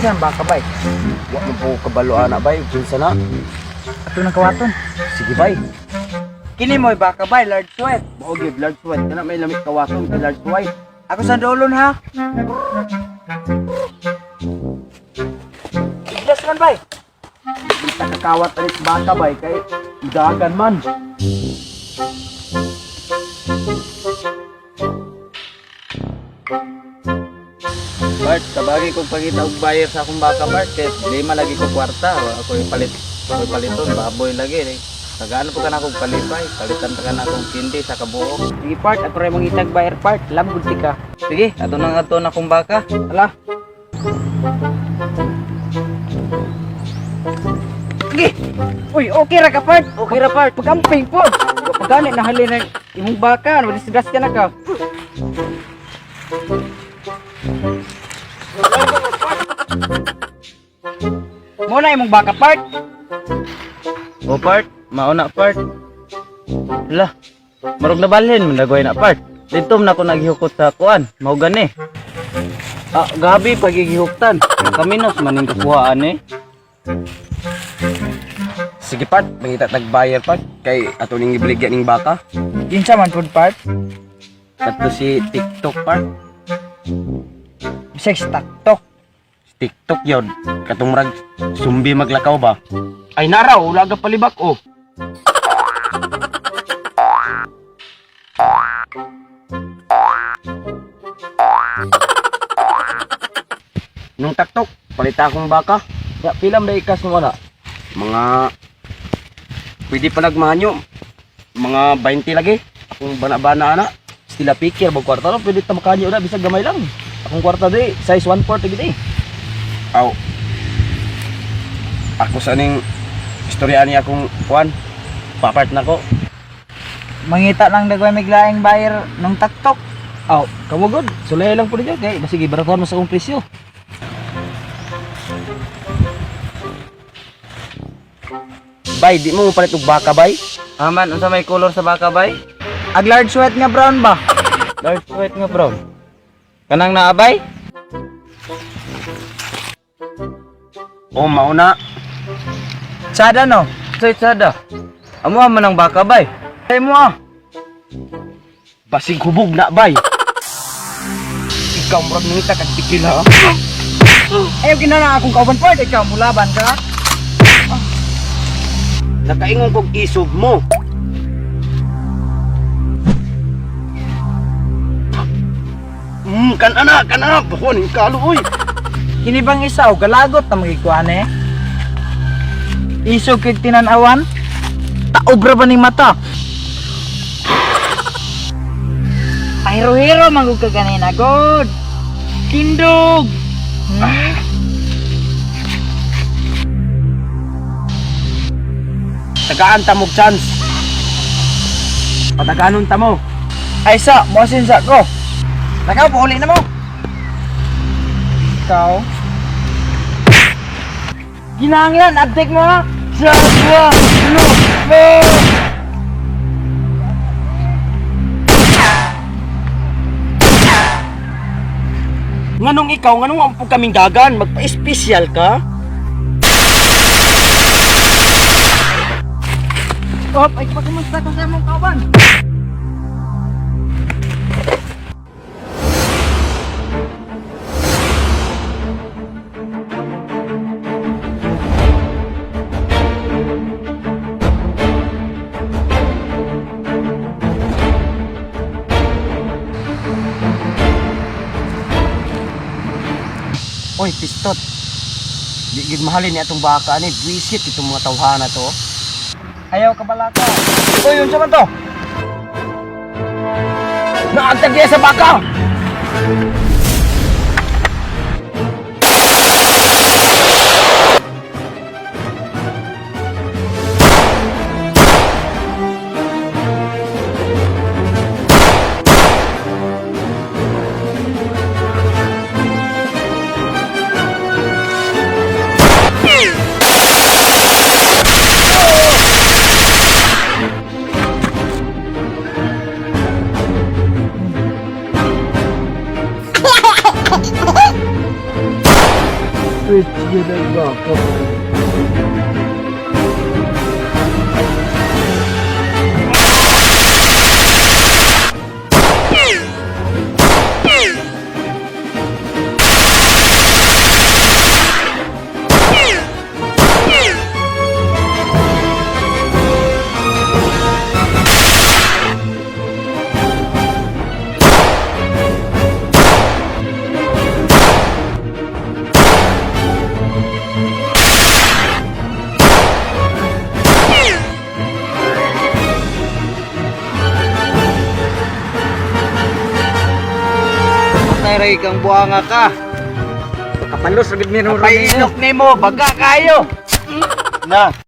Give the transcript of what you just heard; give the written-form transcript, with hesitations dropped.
Kinsa ang baka, bay? Wa man po kabalo ana, bay, kinsa na? Ato nang kawaton. Sige, bay. Kini mo'y baka, bay, large sweat. Mao gyud large white kana may lamit kawaton kay large white. Ako sa dolon ha. Iglas man, bay. Kita kakawat alit baka, bay, kay dagan man. Bart, tabagi kong pangita og buyer sa akong baka, Bart, kay di man lagi ko kwarta, wa ako palit, ako paliton baboy lagi eh. Tagaan po ka na akong palipay, palitan pa ka na akong kindi sa kabuok. Sige, part, ako rin mangitag buyer, part. Lambod ti ka. Sige, ato nang ato na akong baka. Ala. Sige. Uy, okay ra ka, part. Okay ra, part. Pag-amping po. Pagani na halin ang imong baka, madisgrasya na ka. Muna imong baka, part. O part, mauna part. Lah, marog na balhin man dagoy na, part. Dito man ako naghihukot sa kuan, mao gani. Ah, gabi pagigihuktan. Kaminos maning kakuhaan eh. Sige, part, mangita tag buyer, part, kay ato ning gibaligya ning baka. Kinsa man pud, part? Kadto si TikTok, part. Bisag si TikTok. Si TikTok yon. Katong murag sumbi maglakaw ba? Ay naraw, wala ka palibak oh. Nung taktok, palita akong baka. Ya, pila man ikas nung wala? Mga pwede pa nagmahanyo. Mga 20 lagi. Akong bana-bana ana. Sila pikir bag kwarta no, pwede ta makanyo na bisag gamay lang. Akong kwarta di, size 1/4 gid eh. Aw. Ako sa ning istorya ni akong kuan. Papart na ko. Mangita lang dagway miglaing buyer nung TikTok. Aw, kamo god. Sulay lang po ninyo kay basig ibaratuhan mo sa akong presyo. Bay, di mo palit og baka, bay? Aman, unsa may color sa baka, bay? Ag large sweat nga brown ba? Large white nga brown. Kanang naabay? O mauna. Sada no. Soy sada. Amo man ang baka, bay. Ay mo ah. Basig hubog na, bay. Ikaw murag nangita kag tikil ha. Ayaw kinana akong kauban, part. Ikaw mulaban ka. Nakaingon kog isog mo. Kan ana, kan ana, buhon kalo oy. Kini bang isa o galagot na magikuan eh? Isog kay tinanawan? Taob ra ba ning mata? Pahiro-hero manggug ka ganina, god. Tindog. Hmm? Tagaan ta mo chance. Pataganon ta mo. Ay sa, mosin sa ko. Nakaw, pauli na mo. Ikaw. Ginanglan, abdik mo ha. Sa, sa, lu, mo. Nganong ikaw, nganong ampo kaming dagan, magpa-espesyal ka? Op, ay pagkumusta ko sa imong kauban. Oy, pistot. Di gid mahalin ni atong baka ani, buwisit itong mga tawhana to. Ayaw ka balaka. Uy, unsa man to? Naantag niya sa baka! Yun ang baka. Patay ray kang buanga ka. Kapalos ra gid mi Painok nimo, baga kayo. Na.